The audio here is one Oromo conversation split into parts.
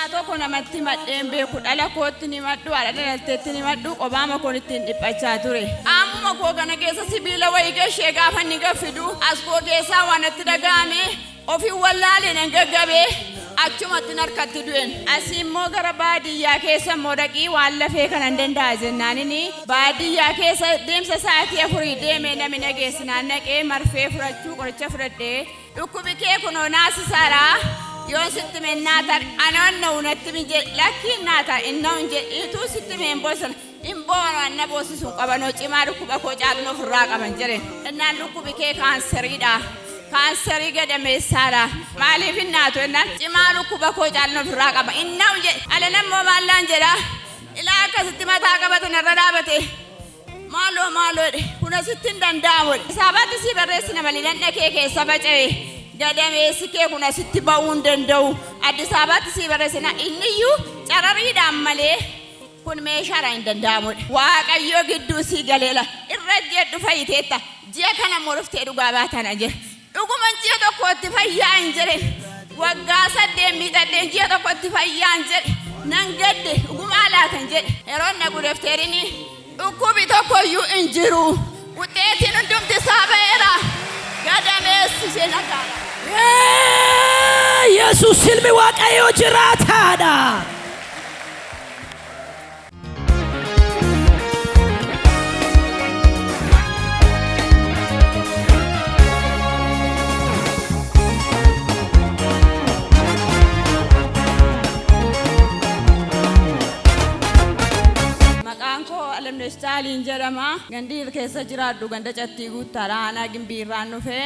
Guyyaa tokko namatti himadheen beeku dhala kootti ni himadhu haadha dhalatteetti ni himadhu qobaama koon ittiin dhiphachaa ture. Qaamuma koo kana keessa sibiila wayii gashee gaafa inni gaffidu as koo keessaa waan natti dhaga'ame ofin wallaalee nan gaggabee achumattin harkatti du'en. Asii immoo gara baadiyyaa keessa immoo dhaqii waan lafee kana hin danda'a jennaanini baadiyyaa keessa deemsa sa'aatii afurii deemee nami na geessinaan dhaqee marfee fudhachuu qoricha fudhadhee Dhukkubi kee kunoo naasisaadha. Yoon sitti hime hin naatan, anoo hin na'u natti himi jedhe. Lakkii hin naata, hin na'u hin jedhe. Utuu sitti hime hin boossan. Hin boo'an waan na boosisu hin qabanoo cimaa dhukkuba koo caalun ofirraa qaban jedhe. Jennaan dhukkubi kee kaanseriidha. Kaanserii gadameessaadha. Maaliif hin naatu jennaan cimaa dhukkuba koo caalun ofirraa qaba. Hin na'u jedhe. Alana immoo maallaan jedha. Ilaa akkasitti mataa qabate narra dhaabate. Maaloo maaloo jedhe kun asitti hin danda'amu jedhe. Hisaabaatti sii barreessina malee dhaqna kee keessa faca'e gadameessi kee kun asitti ba'uu hin danda'u. Addis Ababaatti sii barreessina inniyyuu carariidhaan malee kun meeshaadhaan hin danda'amu jedhe. Waaqayyo gidduu sii galeela irra ejjeedhu fayyiteetta ji'a kana immoo dhuftee dhugaa baata naan jedhe. Dhuguman ji'a tokkootti fayyaa hin jedhe. Waggaa 8 miixadheen ji'a tokkotti fayyaan jedhe. Nan gadde dhugumaa laatan jedhe. Yeroon dhaqu dafteerini dhukkubi tokkoyyuu hin jiru. Wuxeetiin hundumti isaa ba'eera. Gadameessi ishee nagaadha. Yesuus ilmi Waaqayyoo jiraataadha. Maqaan koo Alamnesh Caaliin jedhama. Gandi keessa jiraadhu ganda Cattii Guuttaadha. Aanaa Gimbii irraan dhufe.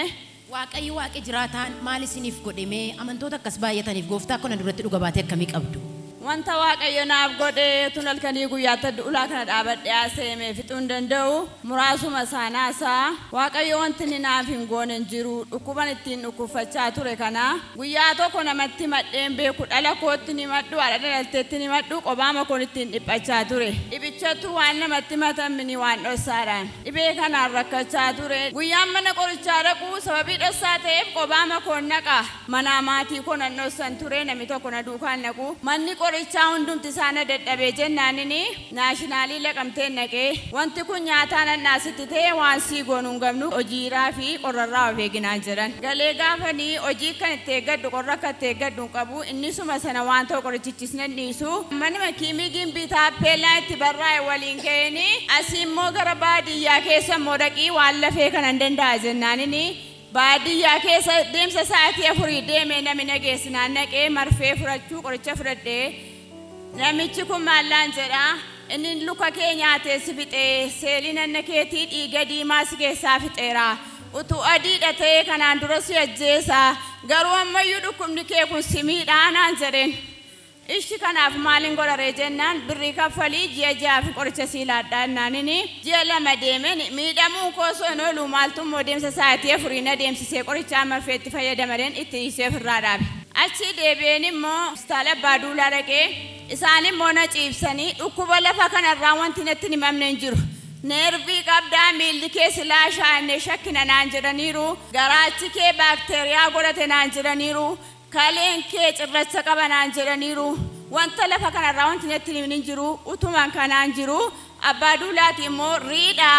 Waaqayyo Waaqi jiraataan maal isiniif godhe mee amantoota akkas baay'ataniif gooftaa kana duratti dhuga baatee akkamii qabdu? Wanta Waaqayyo naaf godhe utuun halkanii guyyaatti adda ulaa kana dhaabadhee haasa'ee fixuu hin danda'u. Muraasuma isaan haasa'a. Waaqayyo wanti inni naaf hin goone hin jiru. Dhukkuban ittiin dhukkuffachaa ture kana guyyaa tokko namatti himadhee hin beeku. Dhala kootti hin himadhu, haadha dhalatteetti hin himadhu, qobaama koon ittiin dhiphachaa ture. Dhibichatu waan namatti himatan mini waan dhossaadhaan. Dhibee kanaan rakkachaa ture. Guyyaan mana qorichaa dhaqu sababii dhossaa ta'eef qobaama koon dhaqa. Manaa maatii koo nan dhossan ture, namni tokko na duukaa hin dhaqu. Manni qorichaa hundumti isaa na dadhabee jennaanini Naashinaalii Laqamteen dhaqe. Wanti kun nyaataa nadhaa sitti ta'e waan sii goonu hin qabnu hojiiraa fi qorrarraa of eegi naan jedhan. Galee gaafani hojii akkan itti eeggadhu qorra akka itti eeggadhu hin qabu. Innisuma sana waan ta'u qorichichis nan dhiisu. Manuma kiimii Gimbii taappeellaan itti barraa'e waliin ga'eeni asii immoo gara baadiyyaa keessa immoo dhaqii waan lafee kana hin danda'a jennaanini baadiyyaa keessa deemsa sa'aatii afurii deemee nami na geessinaan dhaqee marfee fudhachuu qoricha fudhadhee namichi kun maallaan jedha inni luka kee nyaatee si fixee seelii nanna keetii dhiiga diimaa si keessaa fixeera utuu adiidha ta'ee kanaan dura si ajjeesa garuu ammayyuu dhukkubni kee kun si miidhaa naan jedheen. Ishi kanaaf maalin godharee jennaan birrii kaffalii ji'a ja'aafin qoricha sii laadhaa jennaanini ji'a 2 deemen miidhamuun koo osoo hin ooluu maaltummoo deemsa sa'aatii afurii na deemsisee qorichaa marfeetti fayyadamadhen itti dhiisee ofirraa dhaabe. Achii deebi'een immoo hospitaala Abbaa Duulaa dhaqee isaan immoo na ciibsanii dhukkuba lafa kanarraa wanti natti hin himamne hin jiru. Neervii qabdaa miilli kee silaa shaannee shakkina naan jedhaniiru garaachi kee baakteeriyaa godhate naan jedhaniiru Kaleen kee cirracha qaba naan jedhaniiru. Wanta lafa kanarraa wanti natti hin himin hin jiru. Utuman kanaan jiruu Abbaa Duulaatii immoo riidha.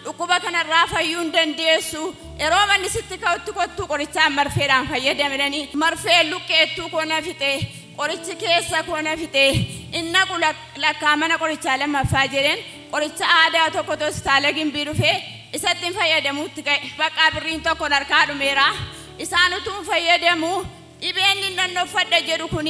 Dhukkuba kanarraa fayyuu hin dandeessu. Yeroo manni sitti ka'utti kottuu qorichaan marfeedhaan fayyadami jedhanii marfeen luqqeettuu koo na fixe. Qorichi keessa koo na fixe. Hin naqu lakkaa mana qorichaa lammaffaa jedheen qoricha aadaa tokkotu hospitaala Gimbii dhufe isattin fayyadamuutti ka'e. Baqaa birriin tokko narkaa dhumeera. Isaan utuun fayyadamuu dhibeen nin dhonnoffadha jedhu kun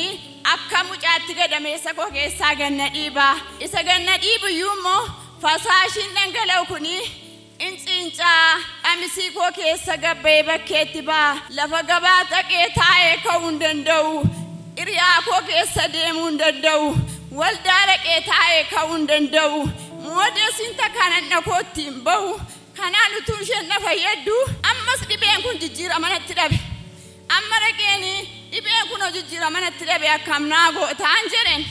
akka mucaatti gadameessa koo keessaa gad na dhiiba. Isa gad na dhiibu iyyuu immoo fasaashiin dhangala'u kun in ciincaa, qamisii koo keessa gad ba'ee bakkeetti ba'a. Lafa gabaa dhaqee taa'ee ka'uu hin danda'u. Hiriyaa koo keessa deemuu hin danda'u. Waldaa dhaqee taa'ee ka'uu hin danda'u. Moodesiin takkaa nadhna kootti hin ba'u. Kanaan utuu isheen na fayyaddu ammas dhibeen kun jijjiirama natti dhabe. Amma dhaqeen dhibeen kunoo jijjiirama natti dhabe akkam naa gootaan jedheen.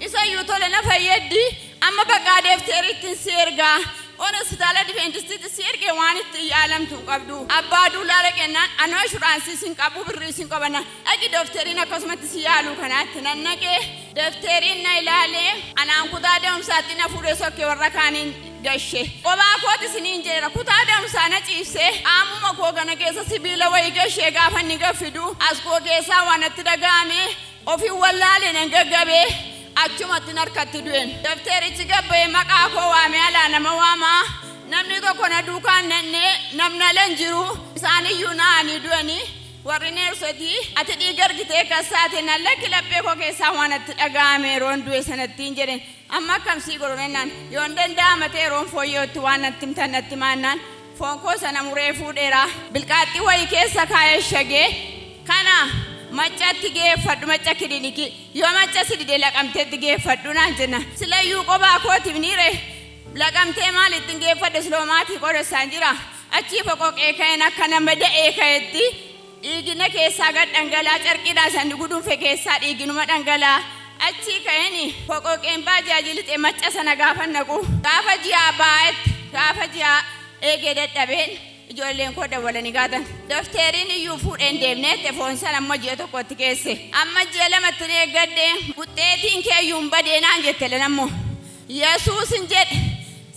Isayyuu tole na fayyaddi amma baqaa deefteeriittin si ergaa. Oon hospitaala Adiventistiitti si erge waan ittiin yaalamtu hin qabdu. Abbaa Duulaa dhaqennaan anoo ashuraansiis hin qabu birriis hin qaba na dhaqi doofteriin akkasumatti si yaaluu kanaatti nan dhaqe. Dafteeriin na ilaalee anaan kutaa da'umsaatti na fuudhee sokkee warra kaaniin gashe. Qobaa kooti isiniin jedheera kutaa da'umsaa na ciibsee qaamuma koo kana keessa sibiila wayii gashee gaafa inni gaffidu as koo keessaa waan natti dhaga'ame ofiin wallaalee nan gaggabee achumatti harkatti du'en. Dafteerichi gabba'ee maqaa koo waamee alaa nama waamaa namni tokko na duukaan nannee namni ala hin jiru isaaniyyuu na'anii du'anii warri neersotii ati dhiiga argitee kassaate nan lakki laphee koo keessaa waan natti dhaga'ame yeroon du'e sanattiin jedhen amma akkamsii godhu nennaan yoon danda'ama ta'e yeroon fooyya'utti waan natti himtan natti maannaan foon koo sana muree fuudheera bilqaaxxii wayii keessa kaayee shagee kana maccatti geeffadhu macca kilinikii yoo macca si dide laqamteetti geeffadhu naan jenna silayyuu qobaa kootiif niire laqamtee maal ittiin geeffadhu siloo maatii qodossaan jira achii foqoqee ka'een akka nama da'ee ka'etti dhiigina keessaa gad dhangalaa carqiidhaa san gudunfe keessaa dhiiginuma dhangalaa achii ka'een foqoqeen baajaajii lixee macca sana gaafa naqu gaafa ji'aa baa'etti gaafa ji'aa eegee dadhabeen ijoolleen koo dawwalanii gaatan dafteeriin iyyuu fuudheen deemneette foon sana amma ji'a tokkotti keesse amma ji'a lamatti ni eeggadhe buxxeetiin kee iyyuu hin badeenaan jette lanammoo Yesuus hin jedhe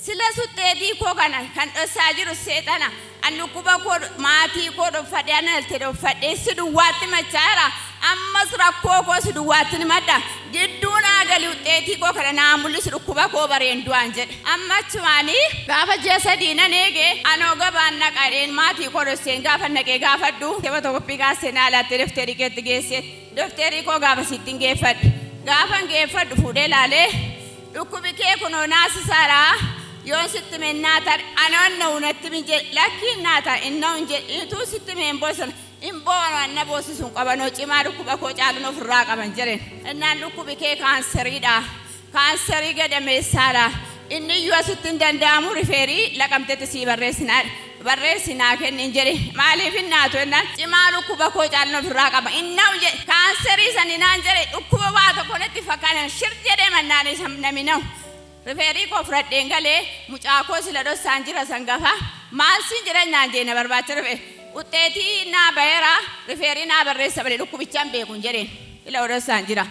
sila sutteetii koo kana kan dhossaa jiru seexana an dhukkuba koo maatii koo dhoffadhee ana alte dhoffadhee si duwwaatti machaa'eera ammas rakkoo koo si duwwaatti ni madda gidduu naa gali uxxeetii koo kana naa mul'isu dhukkuba koo bareen du'aan jedhe amma achumaanii gaafa ji'a sadii nan eege anoo gabaan naqadheen maatii koo dhosseen gaafa naqee gaafadhu teba tokkoppii kaasee naa laattee dafteerii keetti geesse dafteerii koo gaafa sittiin geeffadhu gaafan geeffadhu fuudhee laalee dhukkubi kee kunoo naasisaadha yoon sitti mennaa tar anoon na'u natti min jedhe lakkiin naa tar inna'u hin jedhe ituu sitti meen boosan hin boonu anna boosisuun qabanoo cimaa dhukkuba koo caalun ofirraa qaban jedheen innaan dhukkubi kee kaanseriidha kaanserii gadameessaadha inni iyyuu asitti hin danda'amu rifeerii laqamtetti sii barreessinaa barreessinaa kennin jedhe maaliif hin naatu jennaan cimaa dhukkuba koo caalun ofirraa qaba inna'u jedhe kaanserii sani naan jedhe dhukkuba waa tokko natti fakkaatan shir jedhee mannaan isa nami na'u rifeerii koo fudhadheen galee mucaa koo sila dhossaan jira san gafa maal siin jedhan naan jee na barbaacha dhufe uxxeetii naa baheera rifeerii naa barreessa malee dhukkubichaan beeku hin jedheen ila dhossaan jira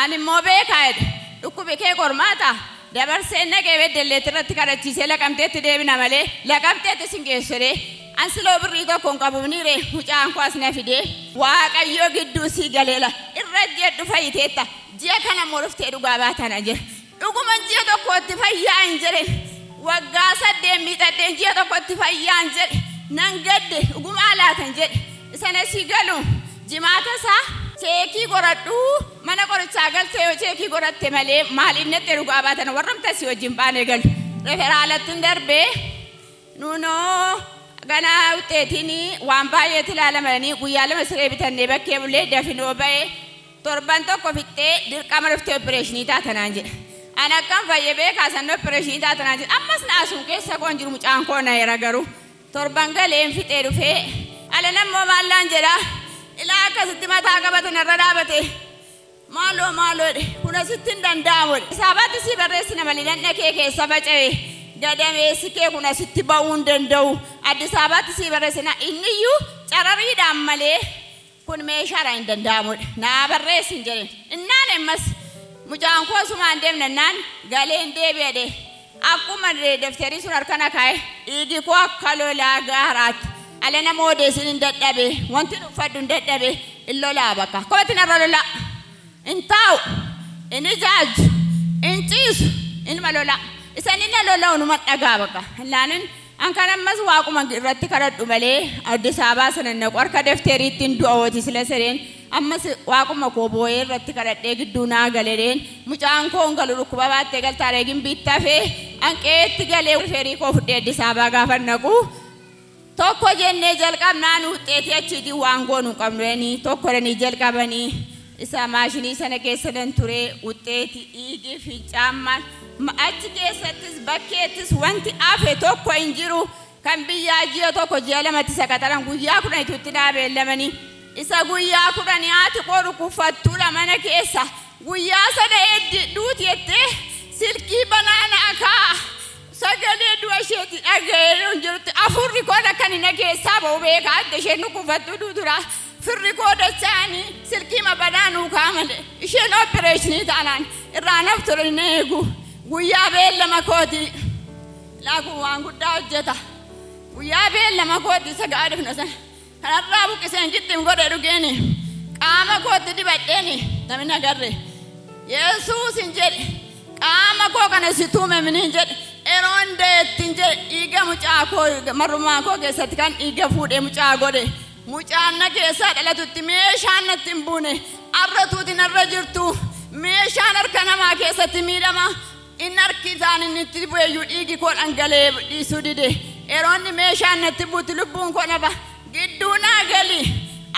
ani immoo beekaa jedhe dhukkubi kee qormaata dabarsee naqee beddelleetti irratti kadhachiisee laqamteetti deebina malee laqamteetti sin geessu an siloo birrii tokko hin qabu niire mucaan koo as na fidee waaqayyo gidduu sii galeela irra jedhu fayyiteetta ji'a kana immoo dhuftee dhugaa baatana jedhe dhuguma ji'a tokkotti fayyaa hin jedhe waggaa saddeet miixadheen ji'a tokkotti fayyaa hin jedhe nan gadde dhugumaa laatan jedhe isana sii galu jimaata isaa cheekii godhadhu mana qorichaa galtee yoo cheekii godhatte malee maaliif natti dhugaa baatan warramta si wajjin baanee galu referaalatti hin darbee nunoo ganaa uxxeetiin waan baay'eetti ilaalamanii guyyaa lama siree bitannee bakkee bullee dafinoo ba'ee torban tokko fixxee dirqama dhuftee opereeshinii taatanaan jedhe. An akkam fayyee beekaa san opereeshinii taatanaan jedhe ammas naasuun keessa koon jiru mucaan koo na era garuu torban galeen fixee dhufee ala nammoo maallaan jedha ilaa akkasitti mataa qabate narra dhaabate maaloo maaloo jedhe kun asitti hin danda'amu jedhe isaabaatti sii barreessina malee dhaqna kee keessa faca'e gadameessi kee kun asitti ba'uu hin danda'u Addis Ababaatti sii barreessina inniyyuu carariidhaan malee kun meeshaadhaan hin danda'amu jedhe naa barreessin jedhe innaan ammas mucaan koo sumaan deemna innaan galeen deebi'e jedhe akkuma daftarii sun harka na kaa'e dhiigi koo akka lolaa gaaraatti ala nama odeessin hin dadhabe wanti uffadhu hin dadhabe hin lolaa bakka kooti narra lolaa hin taa'u hin ijaaju hin ciisu inuma lolaa isan inni lola'u numa dhagaa bakka laanin an kan ammas waaquma irratti kadhadhu malee Addis Ababaa sana naqu harka dafteeriitti hin du'a ooti sila sereen ammas waaquma koo boo'ee irratti kadhadhee gidduu naa galedheen mucaan koo hin galu dhukkuba baattee galtaadha gimbiitti hafee anqeetti galee rifeerii koo fudhee Addis Ababaa gaafa naqu tokko jennee jalqabnaan uxxeetii achiitiin waan goonu hin qabnu jedhanii tokko jedhanii jalqabanii isa maashinii sana keessa nan ture uxxeetii dhiigi fincaammaan achi keessattis bakkeettis wanti hafe tokko hin jiru kan biyyaa ji'a tokko ji'a lamatti isa qaxaran guyyaa kudhanitu naa beellamanii isa guyyaa kudhanii haati koo dhukkubfattuudha mana keessa guyyaa sada eddi duuti jettee silkii banaanaa kaa sagalee du'a isheeti dhaga'ee hin jirutti afurri koon akka inni na keessaa ba'u beekaa adda isheen dhukkubfattuu duutura Firri koo dacha'anii silkiima badaa nuu ka'a malee isheen opereeshinii taanaan irraa naf ture hin eegu. Guyyaa beellama kooti laa kun waan guddaa hojjeta. Guyyaa beellama kooti isa ga'a dhufna sana kanarraa buqqiseen gixxim godhe dhugeeni qaama kootti dibadheeni namni agarre. Yesuus hin jedhe qaama koo kana si tuume miniin jedhe yeroon da'etti hin jedhe dhiiga mucaa koo marrumaa koo keessatti kan dhiiga fuudhee mucaa godhe. Mucaan na keessaa dhalatutti meeshaan natti hin buune arratuuti narra jirtu meeshaan harka namaa keessatti miidhama inni harki isaan inni itti bu'eeyyuu dhiigi koo dhangala'ee dhiisuu dide yeroo inni meeshaan natti buuti lubbuun koo naba gidduu naa gali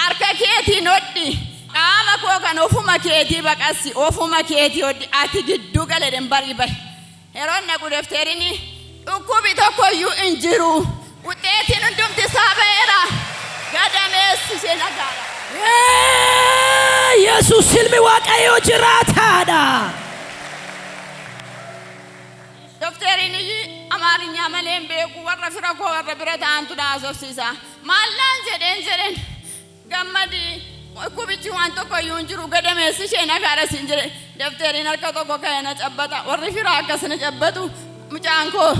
harka keetiin hodhi qaama koo kan ofuma keetii baqassi ofuma keetii hodhi ati gidduu galee barii bahe yeroo naqu defteerini dhukkubi tokkoyyuu hin jiru wuxeetiin hundumti isaa ba'eera gadameessi ishee nagaadha. Yesuus ilmi Waaqayyoo jiraataadha. Doktoriin iyyi Amaarinyaa malee hin beeku warra fira koo warra bira ta'antu na haasofsiisa. Maallaan jedheen jedheen gammadi dhukkubichi waan tokko iyyuu hin jiru gadameessi ishee nagaadha siin jedhe dafteeriin harka tokko ka'ee na cabbata warri fira akkas na cabbatu mucaan koo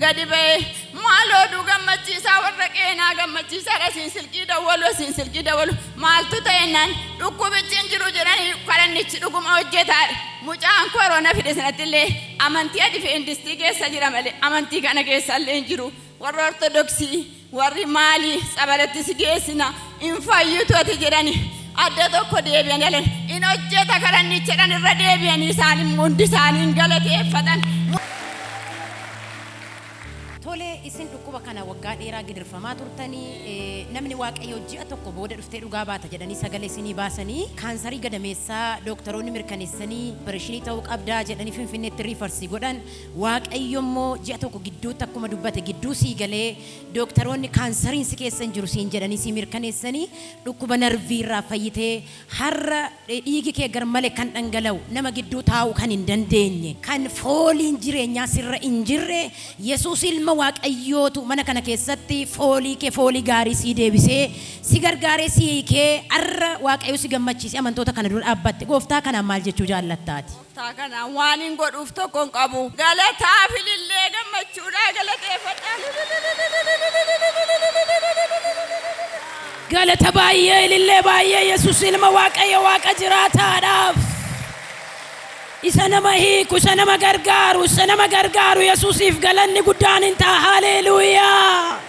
gadi ba'ee maaloo oduu gammachiisaa warra qeenaa gammachiisaadha siin silkii dawwalu siin silkii dawwalu maaltu ta'ennaan dhukkubichi hin jiru jedhanii kadhannichi dhuguma hojjetaadha. Mucaan koo yeroo na fide sanatti illee amantii Adiveentistii keessa jira malee amantii kana keessa illee hin jiru. Warra Ortodoksii warri maalii tsabalatti si geessina hin fayyitu ati jedhani adda tokko deebi'an jedhan hin hojjeta kadhannicha jedhan irra deebi'anii isaan immoo hundi isaanii hin galateeffatan. Tole isin dhukkuba kana waggaa dheeraa gidirfamaa turtanii namni Waaqayyoo ji'a tokko booda dhuftee dhugaa baata jedhanii sagalee isinii baasanii kaansarii gadameessaa dooktaroonni mirkaneessanii opereeshinii ta'uu qabdaa jedhanii Finfinneetti riifarsii godhan Waaqayyo immoo ji'a tokko gidduutti akkuma dubbate gidduu sii galee dooktaroonni kaansariin si keessa hin jiru siin jedhanii sii mirkaneessanii dhukkuba narvii irraa fayyitee har'a dhiigi kee garmalee kan dhangala'u nama gidduu taa'uu kan hin dandeenye kan fooliin jireenyaa sirra hin jirre Yesuus ilma Waaqayyootu mana kana keessatti foolii kee foolii gaarii sii deebisee si gargaaree si hiikee har'a Waaqayyo si gammachiisee amantoota kana dura dhaabbatte gooftaa kanaan maal jechuu jaallattaati? Gooftaa kanaan waan hin godhuuf tokko hin qabu. Galataa filillee gammachuudhaa galateeffadhaa. Galata baay'ee ilillee baay'ee Yesuus ilma Waaqayyo Waaqa jiraataadhaaf. Isa nama hiiku, isa nama gargaaru, isa nama gargaaru Yesuusiif galanni guddaan hin ta'a. Haleluuyaa.